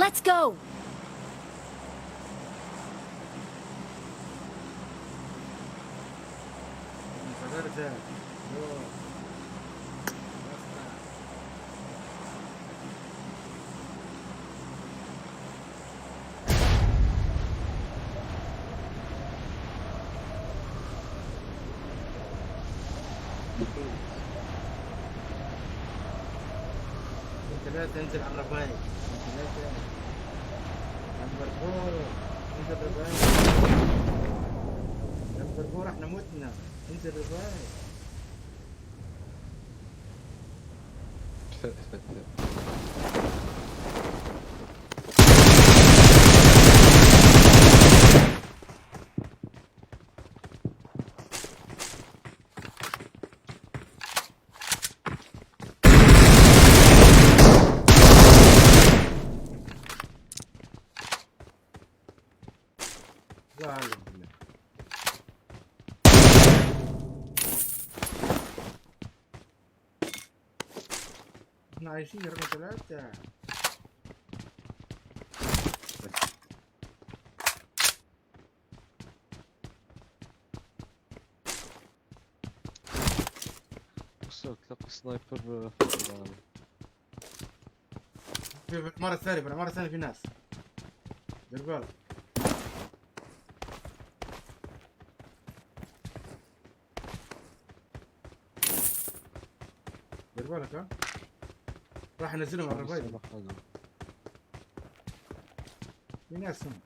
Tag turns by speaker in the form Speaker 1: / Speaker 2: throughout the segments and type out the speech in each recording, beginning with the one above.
Speaker 1: Let's go!
Speaker 2: ثلاثة دور. بسطة. من ثلاثة انزل على ال revive. من ثلاثة. number four انزل revive. number four احنا متنا، انزل revive. الله أعلم بالله. احنا عايشين رقم ثلاثة.
Speaker 3: بص تلاقي sniper فوق العالم.
Speaker 2: في العمارة الثانية، في العمارة الثانية في ناس. دير بالك. دير بالك ها. راح انزلهم على ال revive.
Speaker 3: سلاح هذا.
Speaker 2: في ناس هم.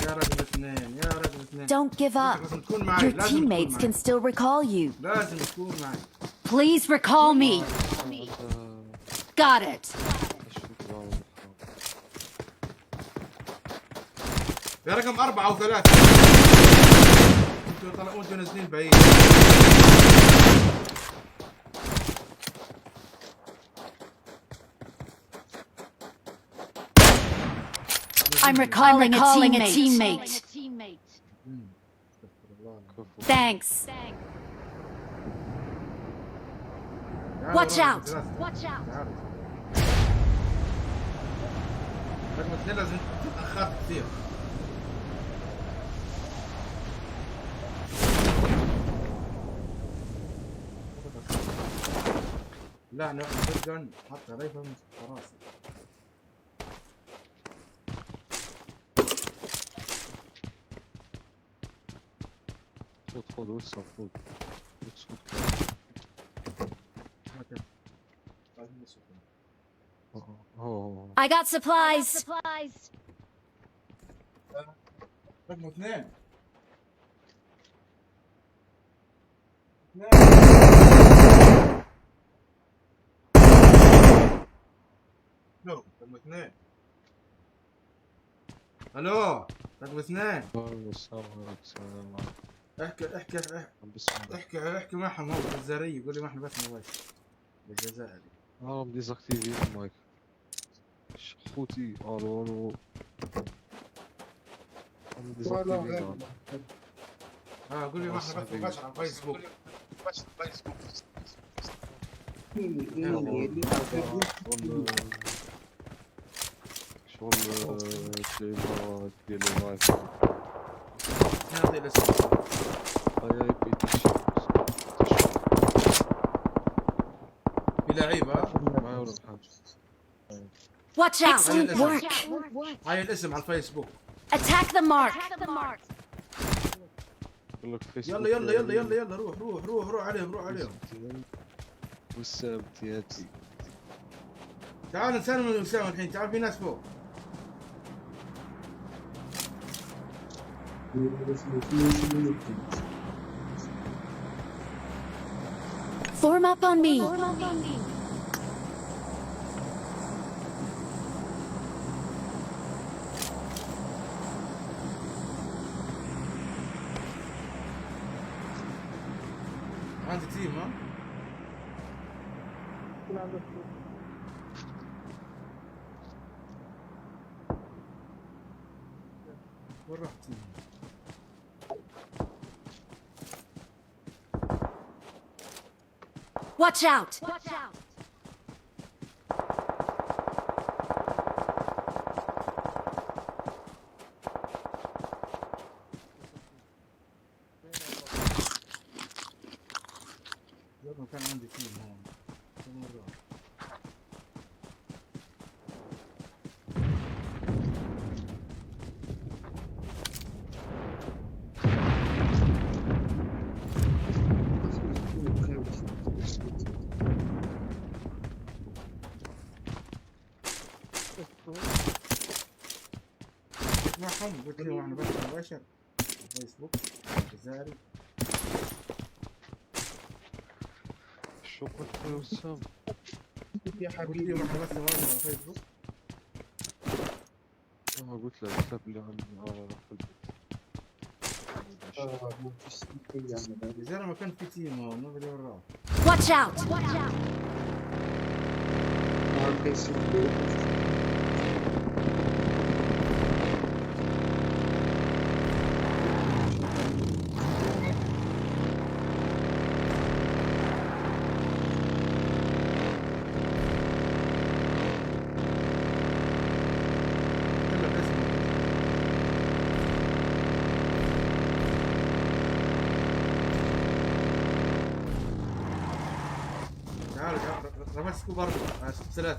Speaker 2: يا رجل اثنين، يا رجل اثنين.
Speaker 1: Don't give up.
Speaker 2: لازم تكون معي،
Speaker 1: Your
Speaker 2: لازم تكون
Speaker 1: teammates
Speaker 2: معي.
Speaker 1: can still recall you.
Speaker 2: لازم تكون معي.
Speaker 1: Please recall me.
Speaker 3: هذا
Speaker 1: Got it.
Speaker 3: ايش في العالم؟
Speaker 2: يا رقم أربعة وثلاثة. انتوا طلعوا، انتوا نازلين بعيد.
Speaker 1: I'm recalling a teammate.
Speaker 2: استغفر الله.
Speaker 3: كفو.
Speaker 1: Thanks.
Speaker 2: تعالوا
Speaker 1: Watch
Speaker 2: رقم
Speaker 1: out.
Speaker 2: ثلاثة. تعالوا. رقم اثنين لازم تتأخرت كثير. لا انا shotgun حط rifle في راسي.
Speaker 3: خذ خذ وسع خذ. وسع.
Speaker 2: ما كان. لازم نسوق.
Speaker 3: هو هو
Speaker 1: I got supplies.
Speaker 2: رقم اثنين. اثنين. الو رقم اثنين. الو رقم اثنين.
Speaker 3: السلام عليكم. السلام عليكم.
Speaker 2: احكي احكي احكي
Speaker 3: عم بسمع.
Speaker 2: احكي احكي معهم، هو بالجزائرية يقول لي ما احنا بس مباشر بالجزائري.
Speaker 3: اه désactivé ال mic. خوتي الو الو. عم désactivé.
Speaker 2: اه قول لي ما احنا بث مباشر على الفيسبوك.
Speaker 3: شغل شغل تلعبها ديال live.
Speaker 2: نعطي الاسم.
Speaker 3: هاي بي تي
Speaker 2: في لعيبة.
Speaker 3: معي ولا بحاجة؟
Speaker 1: Watch out. Excellent work.
Speaker 2: هاي الاسم على الفيسبوك.
Speaker 1: Attack the mark.
Speaker 3: يقول لك فيسبوك.
Speaker 2: يلا يلا يلا يلا يلا روح روح روح روح عليهم، روح عليهم.
Speaker 3: والسبت ياتي.
Speaker 2: تعال نسلم من وسام الحين، تعال في ناس فوق.
Speaker 1: Form up on me.
Speaker 2: عندي team ها. وين راح team؟
Speaker 1: Watch out!
Speaker 2: يلا كان عندي team هون كم مرة. معهم قلت لهم احنا بث مباشر فيسبوك الجزائري.
Speaker 3: شو قلت يا وسام؟
Speaker 4: يا
Speaker 2: قلت
Speaker 4: حبيبي
Speaker 2: لهم احنا بث مباشر على فيسبوك.
Speaker 3: قلت له، قلت له بلي انا في البيت.
Speaker 4: ما فيش يعني.
Speaker 2: يا زلمه كان في team هون، ما بدي وراه.
Speaker 1: Watch out!
Speaker 4: ما فيش.
Speaker 2: كله اسمه. تعالوا تعالوا، رميت scope 4، scope 3.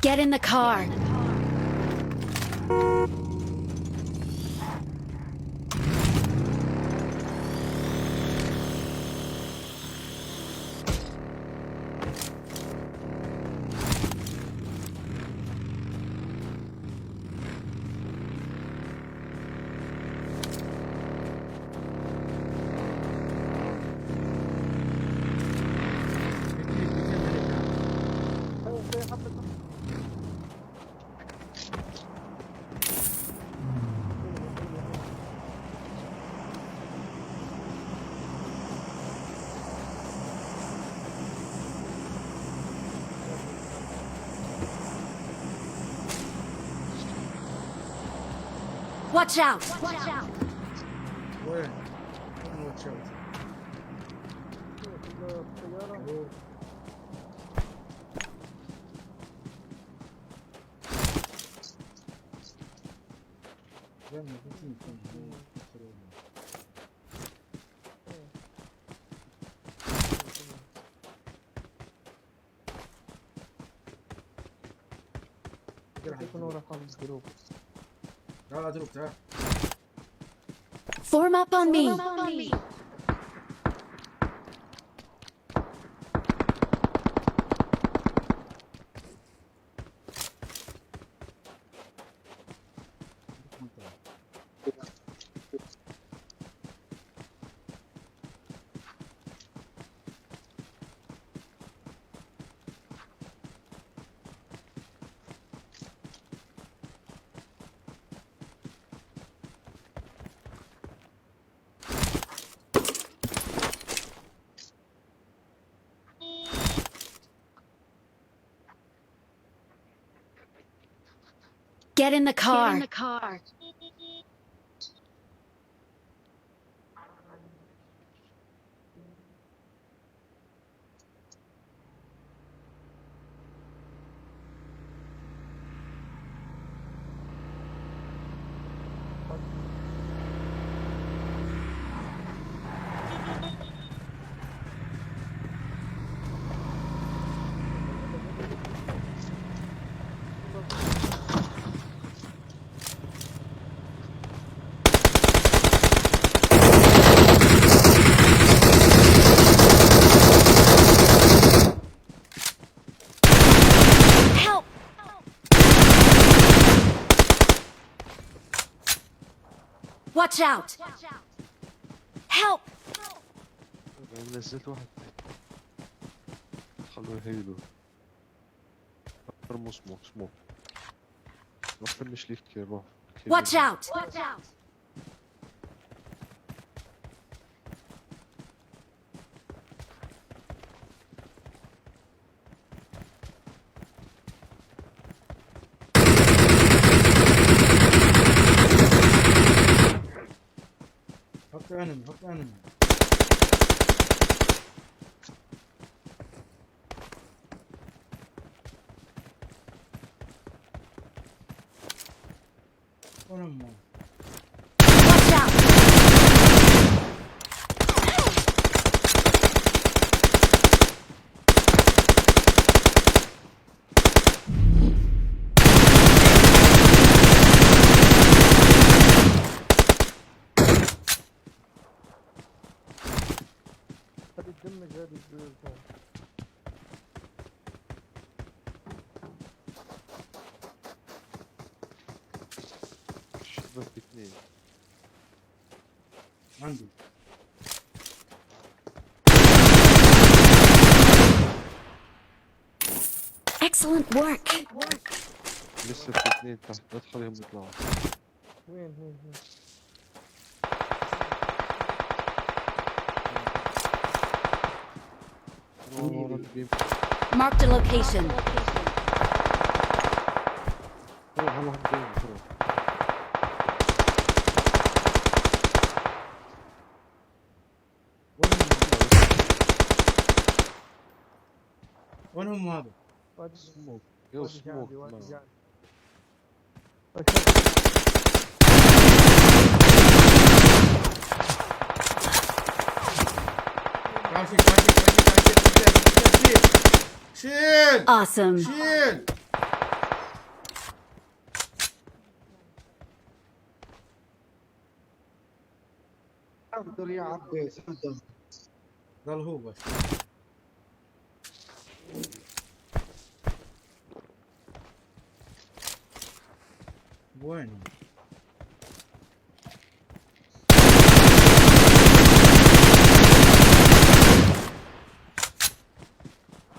Speaker 1: Get in the car.
Speaker 2: في team، في team هناك.
Speaker 1: Watch out!
Speaker 2: وين؟ وين watch out؟ أوه. زلمة في team كان هون.
Speaker 5: يكونوا رقم group.
Speaker 2: تعال drop، تعال.
Speaker 1: Form up on me. Get in the car.
Speaker 6: Get in the car.
Speaker 1: Watch out! Help!
Speaker 3: أنا نزلت واحد تحت. خلوه يهيلو. ارموا smoke smoke. روح finish ليك kill، روح. kill
Speaker 1: Watch
Speaker 3: منهم.
Speaker 1: out!
Speaker 2: حط enemy، حط enemy. وين هم؟
Speaker 1: Watch out!
Speaker 5: هذه تدمج هذه الجروب.
Speaker 3: شبك اثنين.
Speaker 2: عندي.
Speaker 1: Excellent work!
Speaker 3: لسه في اثنين تحت، لا تخليهم يطلعوا.
Speaker 5: وين وين وين؟
Speaker 3: ورا ورا البيم.
Speaker 1: Marked a location.
Speaker 3: روح روح البيم، روح.
Speaker 2: وين هم؟ وين هم هذا؟
Speaker 5: واحد
Speaker 3: smoke يو
Speaker 5: واحد جا
Speaker 3: smoke
Speaker 5: عندي، واحد
Speaker 3: ما.
Speaker 5: جا عندي.
Speaker 2: تعال شيل، تعال شيل، تعال شيل، تعال شيل، شيل.
Speaker 1: Awesome!
Speaker 2: شيل.
Speaker 4: حضر يا عباس، حضر.
Speaker 2: ضل هو بس. وين هو؟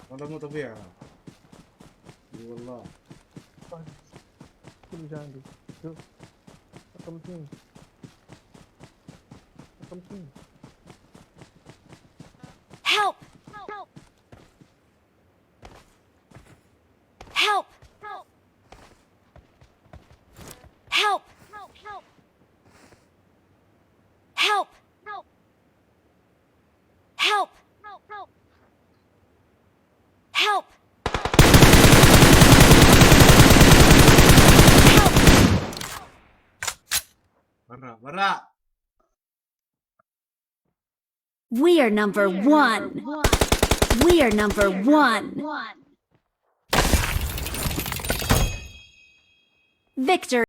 Speaker 2: والله مو طبيعي هذا. اي والله.
Speaker 5: كله جا عندي. شوف. رقم اثنين. رقم اثنين.
Speaker 1: Help! Help! Help! Help! Help! Help! Help!
Speaker 2: برا برا.
Speaker 1: We are number one. We are number one. Victory.